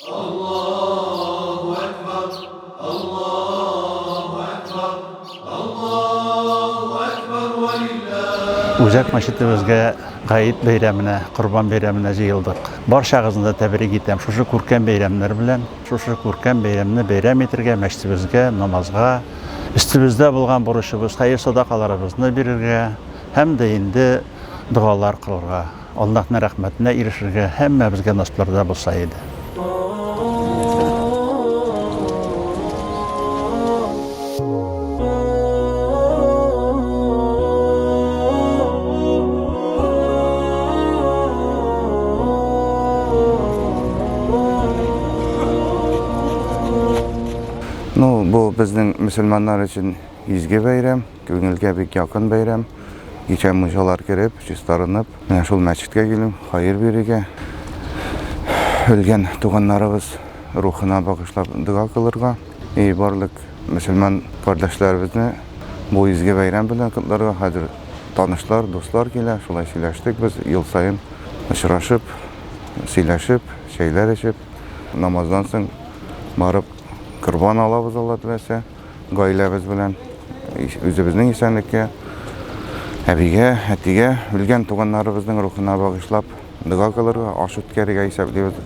Аллаһу әкбар, Аллаһу әкбар, Аллаһу әкбар вә лиллаһи. Үзәк мәчетебезгә Гает бәйрәменә, Корбан бәйрәменә җыелдык. Барчагызны да тәбрик итәм шушы күркәм бәйрәмнәр белән. Шушы күркәм бәйрәмне бәйрәм итергә мәчетебезгә, намазга, өстебездә булган бурычыбыз, хәер-садакаларыбызны бирергә һәм дә инде догалар кылырга. Аллаһның рәхмәтенә ирешергә һәммәбезгә насыйпларда булса иде. Ну, бу безнең мөселманнар өчен изге бәйрәм, күңелгә бик якын бәйрәм. Кичә мунчалар кереп, чистарынып, менә шул мәчеткә килеп, хаер бирергә, үлгән туганнарыбыз рухына багышлап дога кылырга. И барлык мөселман кардәшләребезне бу изге бәйрәм белән котларга. Хәзер танышлар, дуслар килә, шулай сөйләштек без ел саен очрашып, сөйләшеп, чәйләр эчеп, намаздан соң барып корбан алабыз, Алла теләсә. Гаиләбез белән үзебезнең исәнлеккә, әбигә, әтигә, үлгән туганнарыбызның рухына багышлап дога кылырга, аш үткәрергә исәплибез.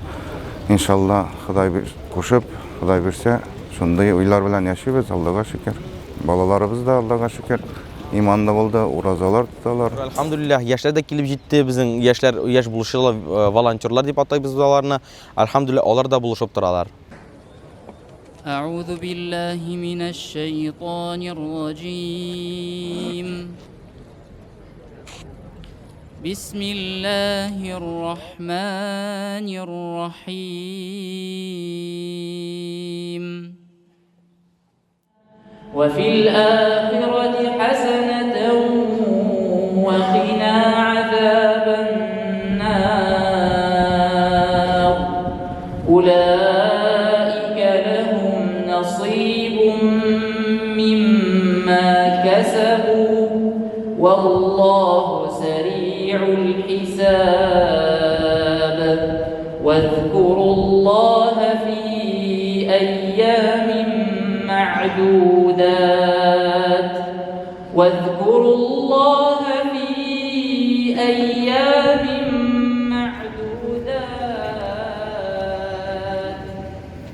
Иншалла, Ходай кушып, Ходай бирсә, шундый уйлар белән яшибез, Аллага шөкер. Балаларыбыз да, Аллага шөкер, иманлы булды, уразалар тоталар. Әлхәмдүлилләһ, яшьләр дә килеп җитте. Безнең яшьләр, яшь булышчылар, э, волонтерлар дип атайбыз без аларны. Әлхәмдүлилләһ, алар да булышып торалар. أعوذ بالله من الشيطان الرجيم بسم الله الرحمن الرحيم وفي الآخرة حسنة وقنا عذاب النار أولئك لهم نصيب مما كسبوا والله سريع الحساب واذكروا الله في أيام معدودات واذكروا الله في أيام معدودات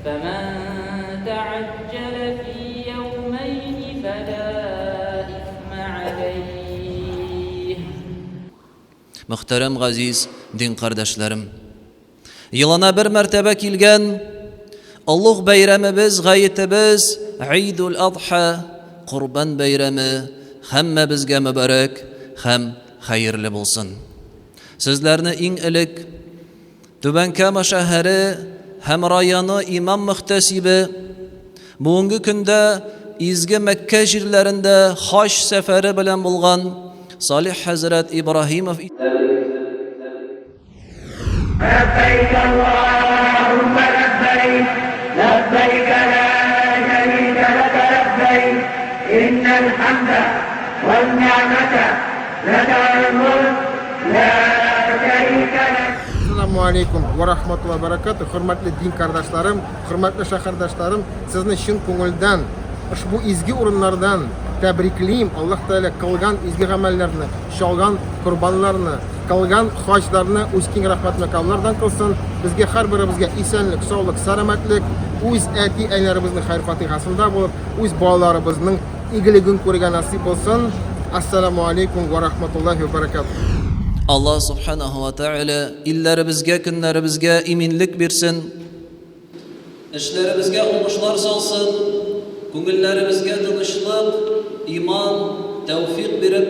فمن تعجل في يومين فلا إثم عليه. Мөхтәрәм газиз дин кардәшләрем! Елына бер мәртәбә килгән олуг бәйрәмебез, гаетебез Гыйдул Адха, Корбан бәйрәме һәммәбезгә мөбарәк һәм хәерле булсын. Сезләрне иң элек Түбән Кама шәһәре һәм районы имам-мөхтәсибе, бүгенге көндә изге Мәккә җирләрендә хаҗ сәфәре белән булган Салих хәзрәт Ибраһимов Ләббәйк Аллаһуммә ләббәйк, ләббәйк лә шәрикә ләкә ләббәйк, иннәл хәмдә вән нигъмәтә ләкә вәл мөлк, лә шәрикә ләк. Әссәламү алейкум вә рахматуллаһи вә бәрәкәтүһ, хөрмәтле дин кардәшләрем, хөрмәтле шәһәрдәшләрем, сезне чын күңелдән ошбу изге урыннардан тәбриклим, Аллаһ Тәгалә кылган изге гамәлләрне, чалган корбаннарны, кылган хаҗларны үз киң рәхмәтенә кабуллардан кылсын, безгә һәрберебезгә исәнлек, саулык, сәламәтлек, үз әти-әниләребезнең хәер-фатихасында булып, үз балаларыбызның игелеген күрергә насыйп булсын. Ассаламу алейкум ва рахматуллахи ва баракатух. Аллаһ Субханаһу ва Тәгалә илләребезгә, көннәребезгә иминлек бирсен. Эшләребезгә уңышлар салсын, күңелләребезгә тынычлык, иман, тәүфикъ биреп,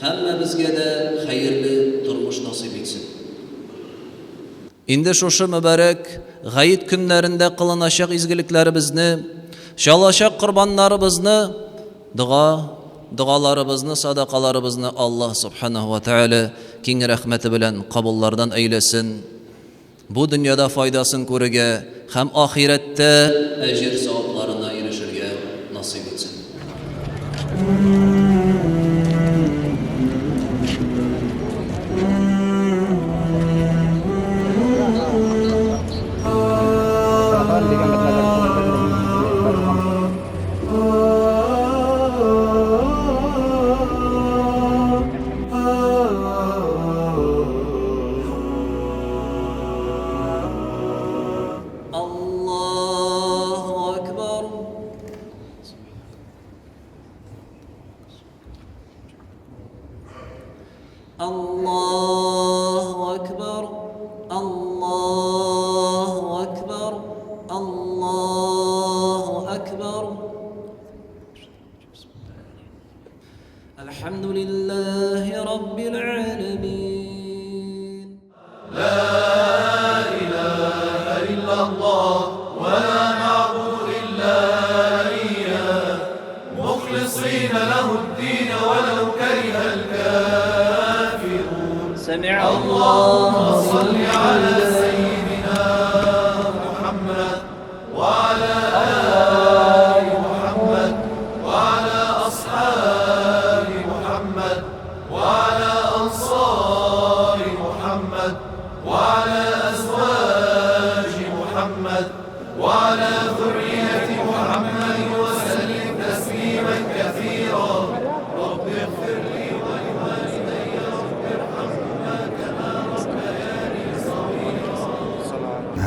һәммәбезгә дә хәерле тормыш насыйп итсен. Инде шушы мөбарәк гает көннәрендә кылыначак изгелекләребезне, чалачак корбаннарыбызны, дога, догаларыбызны, садакаларыбызны Аллаһ Субханаһу ва Тәгалә киң рәхмәте белән кабуллардан әйләсен. Бу дөньяда файдасын күрергә һәм ахирәттә әҗер-савапларына ирешергә насыйп итсен.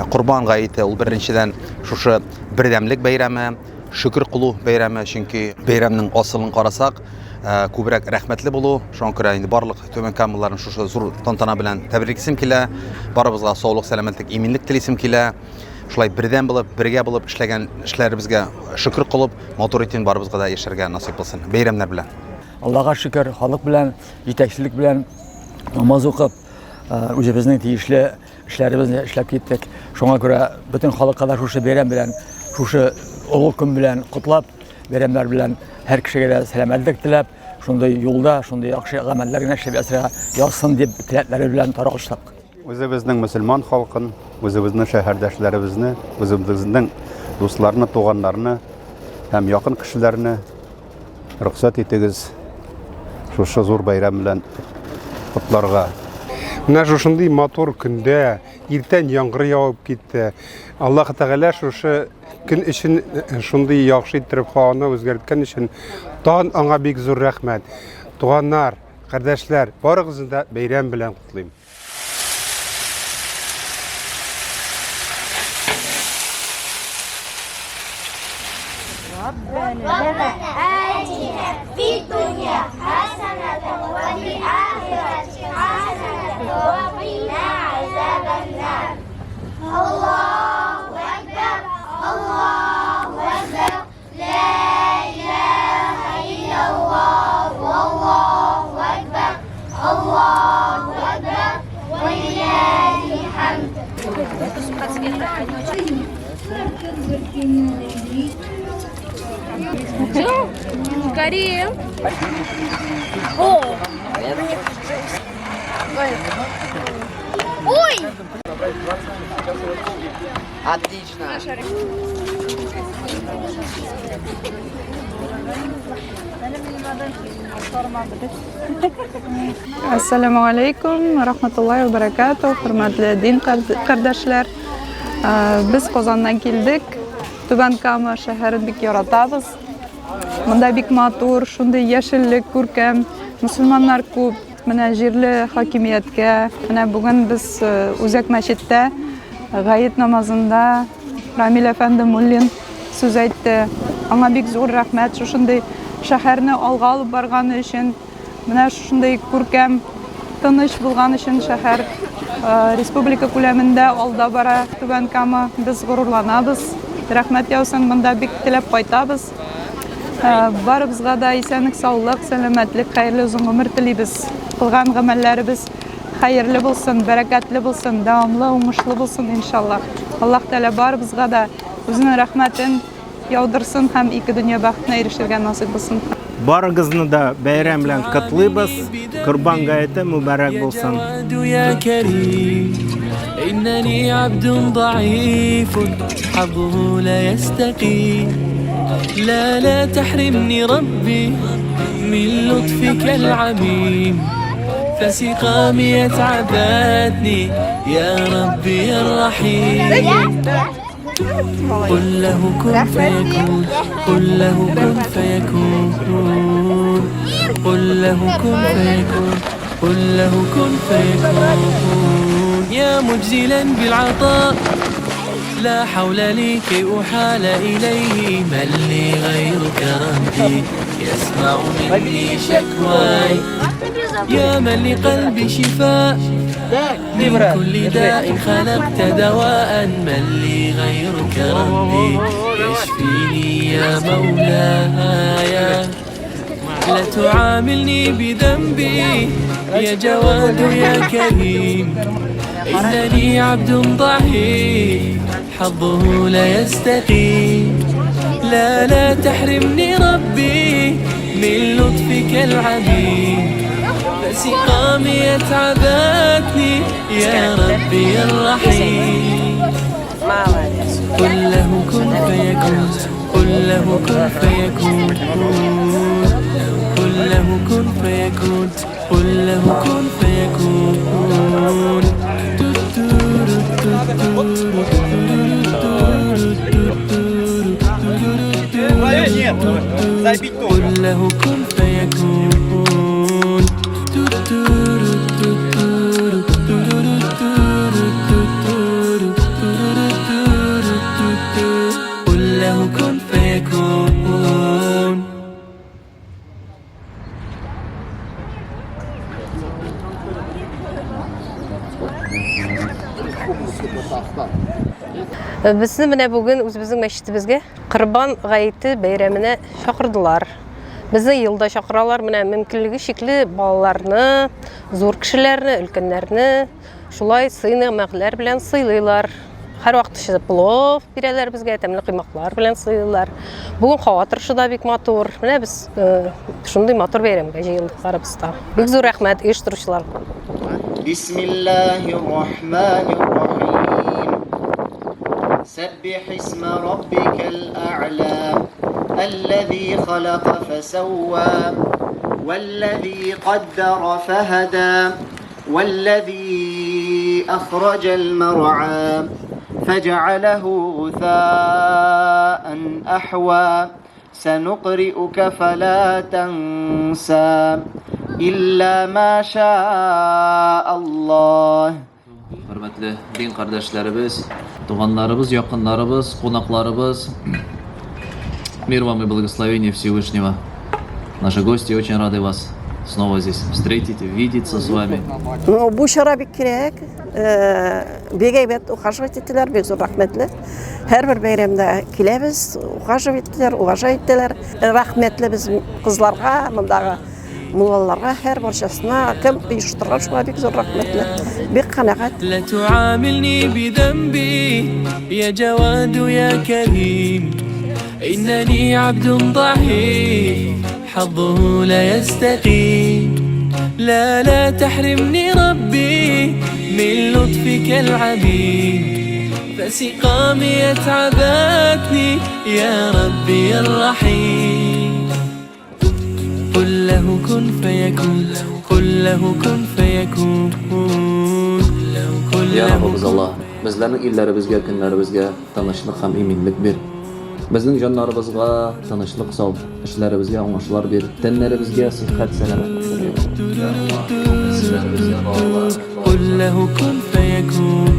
Корбан гаете ул беренчедән шушы бердәмлек бәйрәме, шөкер кылу бәйрәме, чөнки бәйрәмнең асылын карасак, э, күбрәк рәхмәтле булу. Шуңа күрә инде барлык Түбән Камалыларны шушы зур тантана белән тәбриклисем килә. Барыбызга саулык, сәламәтлек, иминлек телисем килә. Шулай бердәм булып, бергә булып эшләгән эшләребезгә шөкер кылып, матур итеп барыбызга да яшәргә насыйп булсын. Бәйрәмнәр белән. Аллага шөкер, халык белән, җитәкчелек белән намаз укып, э, үзебезнең тиешле эшләребезне эшләп киттек. Шуңа күрә бөтен халыкка да шушы бәйрәм белән, шушы олы көн белән котлап, бәйрәмнәр белән һәр кешегә дә сәламәтлек теләп, шундый юлда, шундый яхшы гамәлләр генә эшләп ясарга язсын дип теләкләре белән таралыштык. Үзебезнең мөселман халкын, үзебезнең шәһәрдәшләребезне, үзебезнең дусларны, туганнарны һәм якын кешеләрне рөхсәт итегез шушы зур бәйрәм белән котларга. Менә шушындый матур көндә иртән яңгыр явып китте. Аллаһ Тәгалә шушы көн өчен э, шундый яхшы иттереп һаваны үзгәрткән өчен тагын аңа бик зур рәхмәт. Туганнар, кардәшләр, барыгызны да бәйрәм белән котлыйм. ربنا آتنا في الدنيا حسنة وفي الآخرة حسنة وقنا عذاب النار الله أكبر الله أكبر لا إله إلا الله والله أكبر الله أكبر ولله الحمد Карим. О! Ой! Отлично. Ассаламу алейкум, рахматуллахи ва баракату, хөрмәтле дин кардәшләр. Без Казаннан килдек. Түбән Кама шәһәрен бик яратабыз. Монда бик матур, шундый яшеллек, күркәм, мөселманнар күп. Менә җирле хакимияткә, менә бүген без үзәк мәчеттә гает намазында Рамил әфәнде Муллин сүз әйтте. Аңа бик зур рәхмәт, шушындый шәһәрне алга алып барганы өчен, менә шушындый күркәм, тыныч булган өчен шәһәр республика күләмендә алда бара Түбән Кама. Без горурланабыз. Рәхмәт яусын, монда бик теләп кайтабыз. Барыбызга да исәнлек, саулык, сәламәтлек, хәерле озын гомер телибез. Кылган гамәлләребез хәерле булсын, бәрәкәтле булсын, дәвамлы, уңышлы булсын, иншаллаһ. Аллаһ Тәгалә барыбызга да үзенең рәхмәтен яудырсын һәм ике дөнья бәхетенә ирешергә насыйп булсын. Барыгызны да бәйрәм белән котлыйбыз. Корбан гаете мөбарәк булсын. إنني عبد ضعيف حظه لا يستقيم لا لا تحرمني ربي من لطفك العميم فسقامي أتعبتني يا ربي الرحيم قل له كن فيكون قل له كن فيكون قل له كن فيكون قل له كن فيكون يا مجزلا بالعطاء لا حول لي كي أحال إليه من لي غيرك ربي يسمع مني شكواي يا من لقلبي شفاء من كل داء خلقت دواء من لي غيرك ربي يشفيني يا مولاي لا تعاملني بذنبي يا جواد يا كريم إنني عبد ضعيف حظه لا يستقيم لا لا تحرمني ربي من لطفك العميم فسقامي أتعبتني يا ربي الرحيم قل له كن فيكون قل له كن فيكون قل له كن فيكون قل له كن فيكون قل له كن فيكون. قل له كن فيكون. Безне менә бүген үзебезнең мәчетебезгә Корбан гаете бәйрәменә чакырдылар. Безне елда чакыралар, менә мөмкинлеге чикле балаларны, зур кешеләрне, өлкәннәрне шулай сый-нигъмәтләр белән сыйлыйлар. Һәрвакыт эчендә плов бирәләр безгә, тәмле коймаклар белән сыйлыйлар. Бүген һава торышы да бик матур. Менә без э, шундый матур бәйрәмгә җыелдык барыбыз да. Бик зур рәхмәт оештыручыларга. Бисмиллаһир рахманир рахим. Сәббих исмә раббикәл ә'ла, әлләзи халака фәсәүвә, вәлләзи каддара фәһәдә, вәлләзи әхраҗәл мәр'а, фәҗәаләһу гусаан әхва. Сәнукриука фәлә тәнсә, илля ма шаа Аллаһ. Хөрмәтле дин кардәшләребез, туганнарыбыз, якыннарыбыз, кунакларыбыз. Мир вам и благословение Всевышнего. Наши гости очень рады вас снова здесь встретить, видеться с вами. Ну, бу чара бик кирәк. Э, бик әйбәт ухаживать иттеләр, бик зур рәхмәтле. Һәрбер бәйрәмдә киләбез, ухаживать иттеләр, уважать иттеләр. Э, рәхмәтле без кызларга, мондагы муллаларга, һәр барчасына, кем оештырган шуңа бик зур рәхмәтле. Бик канәгать. لا تعاملني بذنبي يا جواد يا كريم إنني عبد ضعيف حظه لا يستقيم لا لا تحرمني ربي من لطفك العميم فسقامي أتعبتني يا ربي الرحيم قل له كن فيكون قل له كن فيكون قل Я له Раббыбыз Аллаһ, безләрнең илләребезгә, көннәребезгә тынычлык һәм иминлек бир. Безнең җаннарыбызга тынычлык сал, эшләребезгә уңышлар бир, тәннәребезгә сихәт, сәламәтлек бир. قل له كن فيكون.